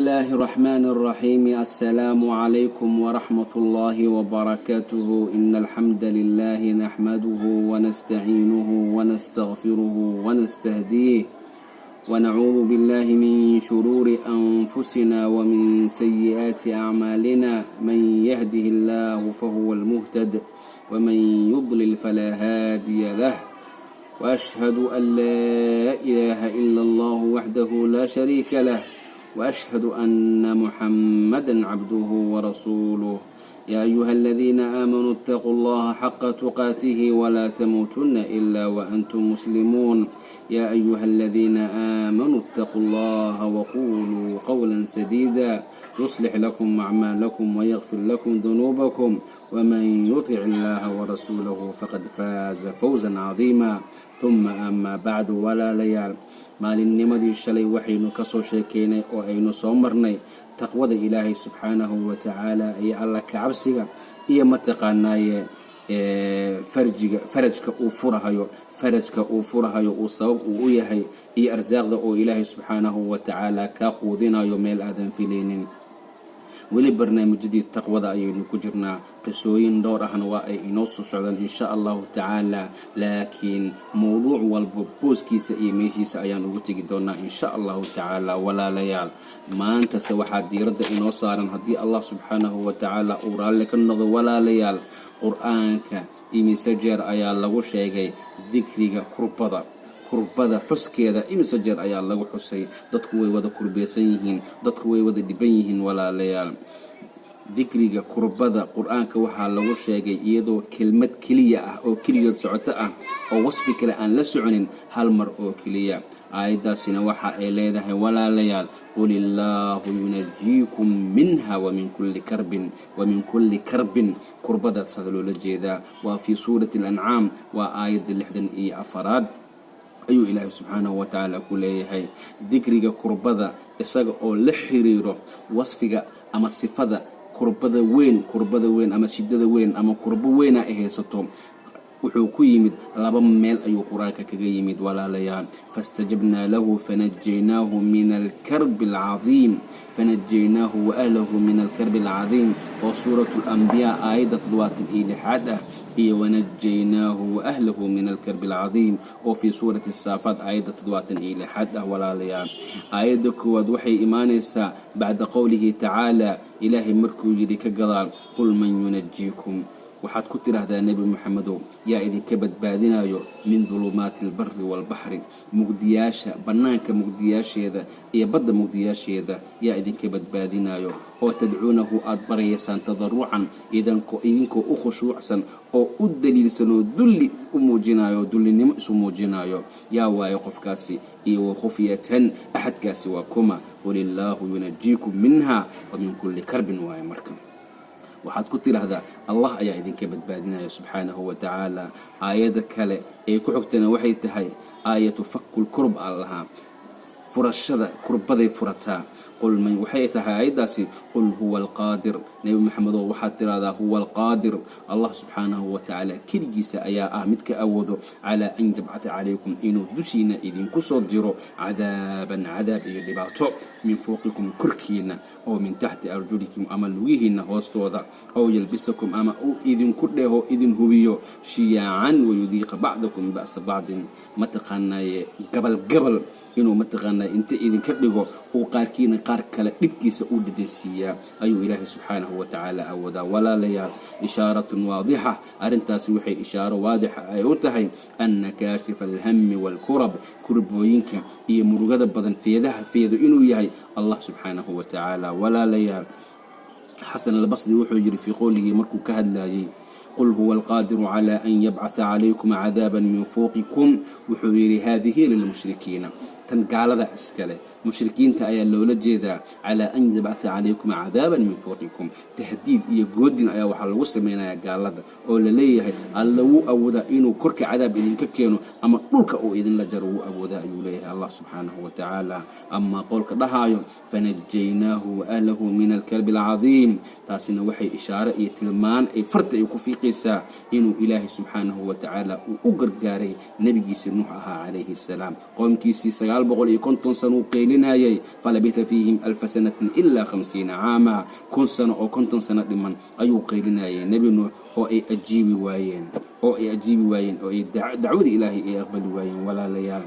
الله الرحمن الرحيم. السلام عليكم ورحمة الله وبركاته. إن الحمد لله نحمده ونستعينه ونستغفره ونستهديه، ونعوذ بالله من شرور أنفسنا ومن سيئات أعمالنا. من يهده الله فهو المهتد، ومن يضلل فلا هادي له. وأشهد أن لا إله إلا الله وحده لا شريك له، وأشهد أن محمدا عبده ورسوله. يا أيها الذين آمنوا اتقوا الله حق تقاته ولا تموتن إلا وأنتم مسلمون. يا أيها الذين آمنوا اتقوا الله وقولوا قولا سديدا، يصلح لكم أعمالكم ويغفر لكم ذنوبكم، ومن يطع الله ورسوله فقد فاز فوزا عظيما. ثم أما بعد. Walaalayaal, maalinnimadii shalay waxaynu kasoo sheekeynay oo aynu soo marnay taqwada Ilaahay subxaanahu wa tacaala iyo Alla kacabsiga iyo mataqaanaaye farjiga, farajka uu furahayo, farajka uu furahayo, uu sabab uu u yahay, iyo arsaaqda oo Ilaahay subxaanahu wa tacaala kaa quudinayo meel aadan filaynin. Weli barnaamijyadii taqwada ayaynu ku jirnaa. Qisooyin dhowr ahna waa ay inoo soo socdaan, insha Allahu tacaala, laakiin mowduuc walba booskiisa iyo meeshiisa ayaan ugu tegi doonaa, insha Allahu tacaala. Walaalayaal, maantase waxaa diiradda inoo saaran, haddii Allah subxaanahu wa tacaala uu raalli ka noqdo, walaalayaal, Qur-aanka imise jeer ayaa lagu sheegay dikriga kurbada? Kurbada xuskeeda imise jeer ayaa lagu xusay? Dadku way wada kurbeysan yihiin, dadku way wada dhiban yihiin. Walaalayaal, dikriga kurbada Qur-aanka waxaa lagu sheegay iyadoo kelmad keliya ah oo keligeed socoto ah oo wasfi kale aan la soconin, hal mar oo keliya. Aayaddaasina waxa ay leedahay, walaalayaal: قل الله ينجيكم منها ومن كل كرب، ومن كل كرب. Kurbadaas loola jeedaa. Waa fii suurati Alancaam, waa aayadda 64aad ayuu Ilaahay subxaanahu wa tacaala ku leeyahay dikriga kurbada, isaga oo la xiriiro wasfiga ama sifada kurbada weyn, kurbada weyn ama shidada weyn ama kurbo weyna ay haysato. Wuxuu ku yimid laba meel ayuu Qur-aanka kaga yimid, walaalayaal: فاستجبنا له فنجيناه من الكرب العظيم، فنجيناه وأهله من الكرب العظيم, oo suuratu Alambiyaa aayadda 76aad ah, iyo ونجيناه وأهله من الكرب العظيم, oo fii suurati Saafaad aayadda 76aad ah. Walaalayaal, aayadda koowaad waxay imaanaysaa بعد قوله تعالى, Ilaahay markuu yidhi ka gadaal: قل من ينجيكم, waxaad ku tidhaahdaa, Nebi Moxamedow, yaa idinka badbaadinayo من ظلمات البر والبحر, mugdiyaasha bannaanka mugdiyaasheeda iyo badda mugdiyaasheeda yaa idinka badbaadinayo, oo تدعونه aad baryaysaan تضرعا, idinkoo u khushuucsan oo u daliilsan oo dulli u muujinayo, dullinimo isu muujinayo? Yaa waayo qofkaasi? Iyo وخفية, axadkaasi waa kuma? قل الله ينجيكم منها ومن كل كرب waayo. Marka waxaad ku tidhaahdaa, Allah ayaa idinka badbaadinaya subxaanahu wa tacaala. Aayadda kale ee ku xigtana waxay tahay آية فك الكرب aan lahaa, furashada kurbaday furataa. Waxay tahay aayaddaasi: قل هو القادر, Nebi Maxamedow waxaad tidhahdaa, هو القادر, Allah subxaanahu wa tacaala keligiisa ayaa ah midka awoodo على أن يبعث عليكم, inuu dushiina idinku soo diro عذابا, cadaab iyo dhibaato, من فوقكم, korkiina, oo من تحت أرجلكم, ama lugihiina hoostooda, أو يلبسكم, ama uu idinku dheho, idin hubiyo, شيعا ويذيق بعضكم بأس بعض, mataqaanaaye gabal gabal inuu mataqaanaa inta idinka dhigo uu qaarkiina qaar kale dhibkiisa uu dhedhesiiyaa ayuu Ilaahay subxaanahu wa tacaala awoodaa. Walaalayaal, إشارة واضحة, arrintaasi waxay ishaaro waadixa ay u tahay أن كاشف الهم والكرب, kurbooyinka iyo murugada badan feedaha feedo inuu yahay Allah subxaanahu wa tacaala. Walaalayaal, Xasan Albasri wuxuu yidhi fii qowlihi, markuu ka hadlayay قل هو القادر على أن يبعث عليكم عذابا من فوقكم, wuxuu yidhi: هذه للمشركين, tan gaalada iskale, mushrikiinta ayaa loola jeedaa. على أن يبعث عليكم عذابا من فوقكم, tahdiid iyo goodin ayaa waxaa lagu samaynayaa gaalada oo la leeyahay Alla wuu awoodaa inuu korka cadaab idinka keeno ama dhulka uu idinla jaro, wuu awoodaa, ayuu leeyahay Allah subxaanahu wa tacaala. Amaa qowlka dhahaayo فنجيناه وأهله من الكرب العظيم, taasina waxay ishaare iyo tilmaan ay farta ay ku fiiqaysaa inuu Ilaahay subxaanahu wa tacaala uu u gargaaray nebigiisii Nuux ahaa calayhi salaam, qoomkiisii 9 950 sano uu qaylinayay. Falabitha fiihim 1000 sanatin ilaa 50 caama, 1000 sano oo 50 sano dhiman ayuu qaylinayay Nebi Nuux, oo ay ajiibi waayeen, oo ay ajiibi waayeen, oo ay dacwadii Ilaahay ay aqbali waayeen, walaalayaal.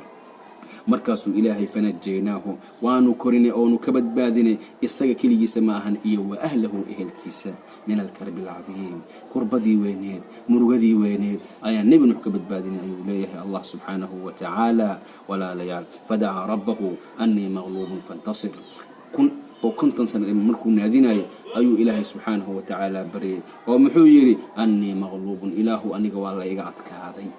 Markaasuu Ilaahay fanajaynaahu, waanu korinay oonu ka badbaadinay, isaga keligiisa ma ahan, iyo wa ahlahu, ehelkiisa, min alkarbi alcadiim, kurbadii weyneed, murugadii weyneed ayaa Nebi Nuux ka badbaadinay, ayuu leeyahay Allah subxaanahu wa tacaala. Walaalayaal, fadacaa rabbahu annii maqluubun fantasir. 1000 oo 50 sano dhiman markuu naadinayo ayuu Ilaahay subxaanahu wa tacaala baryay, oo muxuu yidhi? Annii maqluubun, Ilaahu, aniga waa la iga adkaaday.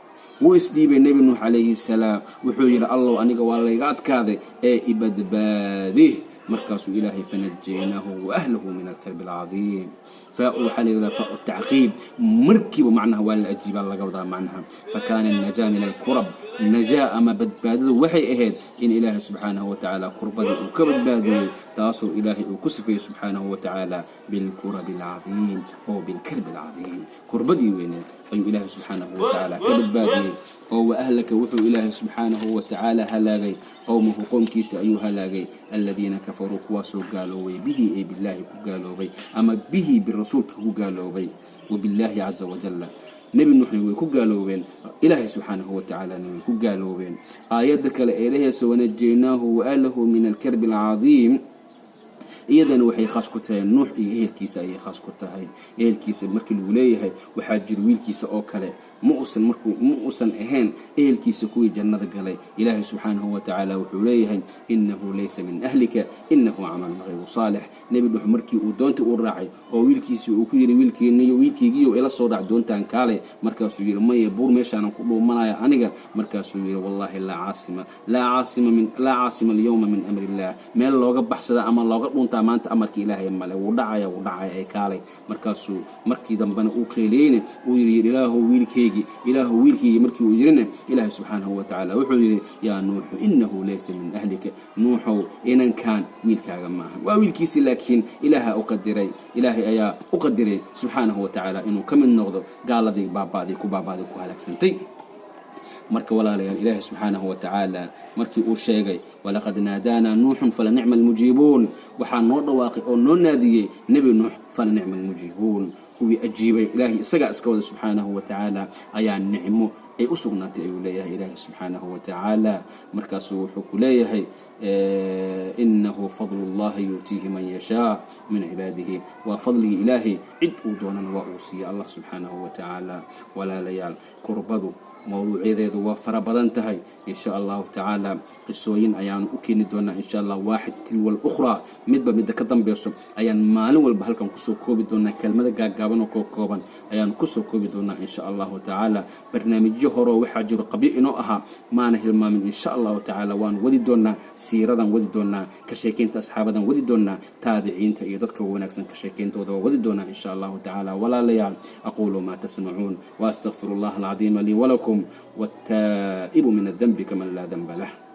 Wuu isdhiibay Nebi Nuux calayhi salaam. Wuxuu yidhi: "Allow, aniga waa layga adkaaday ee ibadbaadi." Markaasuu Ilaahay fanajaynaahu wa ahlahu min alkarbi alcadiim. Faa waxaa la yidhahdaa faa tacqiib, markiiba macnaha waa la ajiibaa laga wadaa macnaha. Fakaana annajaa min alkurab, najaa ama badbaadadu waxay ahayd in Ilaahay subxaanahu wa tacaala kurbadii uu ka badbaadiyey, taasoo Ilaahay uu ku sifeeyey subxaanahu wa tacaala bilkurabi alcadiim oo bilkarbi alcadiim. Kurbadii weyneed ayuu Ilaahay subxaanahu wa tacaala ka badbaadiyey. Oo wa ahlaka, wuxuu Ilaahay subxaanahu wa tacaala halaagay, qowmahu, qowmkiisa ayuu halaagay, aladiina kafaruu, kuwaasoo gaaloobay, bihi ay billaahi ku gaaloobay, ama bihi birasuulka ku gaaloobay, wabillaahi caza wajalla. Nebi Nuuxna way ku gaaloobeen, Ilaahay subxaanahu wa tacaalana way ku gaaloobeen. Aayadda kale ee dhehaysa wanajaynaahu wa ahlahu min alkarbi alcadiim, iyadana waxay khaas ku tahay Nuux iyo ehelkiisa ayay khaas ku tahay. Ehelkiisa markii lagu leeyahay, waxaa jira wiilkiisa oo kale. Ma uusan markuu ma uusan ahayn ehelkiisa kuwii jannada galay. Ilaahay subxaanahu wa tacaala wuxuu leeyahay: innahu laysa min ahlika, innahu camalun hayru saalix. Nebi Nuux markii uu doontii u raacay oo wiilkiisii uu ku yidhi: "Wiilkeeniyo, wiilkeygiiyo, ila soo raac doontaan, kaale." Markaasuu yidhi: "Maya, buur meeshaanan ku dhuumanaya aniga." Markaasuu yidhi: "Wallaahi laa caasima alyawma min amri illah." Meel looga baxsada ama looga dhuntaa maanta amarka Ilaahay male, wuu dhacaya, wuu dhacaya, ee kaalay. Markaasuu markii dambena uu qeyliyeyna uu yidhi: "Ilaahow, wiilkeygi, Ilaahow, wiilkeygi." Markii uu yidhina, Ilaahay subxaanahu wa tacaala wuxuu yidhi: "Yaa Nuuxu, innahu laysa min ahlika." Nuuxow, inankaan wiilkaaga maaha. Waa wiilkiisi, laakiin Ilaaha u qadiray, Ilaahay ayaa u qadiray subxaanahu wa tacaala inuu ka mid noqdo gaaladii baaba'day, ku baaba'day, ku halaagsantay. Marka walaalayaal, Ilaahay subxaanahu wa tacaala markii uu sheegay: walaqad naadaanaa Nuuxun fala nicma almujiibuun, waxaa noo dhawaaqay oo noo naadiyey Nebi Nuux, fala nicma almujiibuun, kuwii ajiibay Ilaahay isagaa iska wada subxaanahu wa tacaala ayaa nicmo ay u sugnaatay, ayuu leeyahay Ilaahay subxaanahu wa tacaala. Markaasuu wuxuu ku leeyahay: inahu fadlu llahi yuutiihi man yashaa min cibaadihi. Waa fadligii Ilaahay, cid uu doonana waa uu siiya Allah subxaanahu wa tacaala. Walaalayaal, kurbadu mawduucyadeedu waa fara badan tahay. Insha Allahu tacaala qisooyin ayaanu u keeni doonaa insha Allah, waaxid tilwa alukhraa, midba midda ka dambeyso ayaan maalin walba halkan kusoo koobi doonaa. Kelmada gaaggaaban oo kooban ayaanu kusoo koobi doonaa insha Allahu tacaala. Barnaamijyo horeo waxaa jiro qabyo inoo ahaa, maana hilmaamin. Insha Allahu tacaala waanu wadi doonaa, siiradan wadi doonaa, ka sheekeynta asxaabadan wadi doonaa, taabiciinta iyo dadka wanaagsan ka sheekeyntooda waa wadi doonaa insha Allahu tacaala. Walaalayaal, aquulu maa tasmacuun waastaqfiru allaha alcadiima lii walakum, والتائب من الذنب كمن لا ذنب له.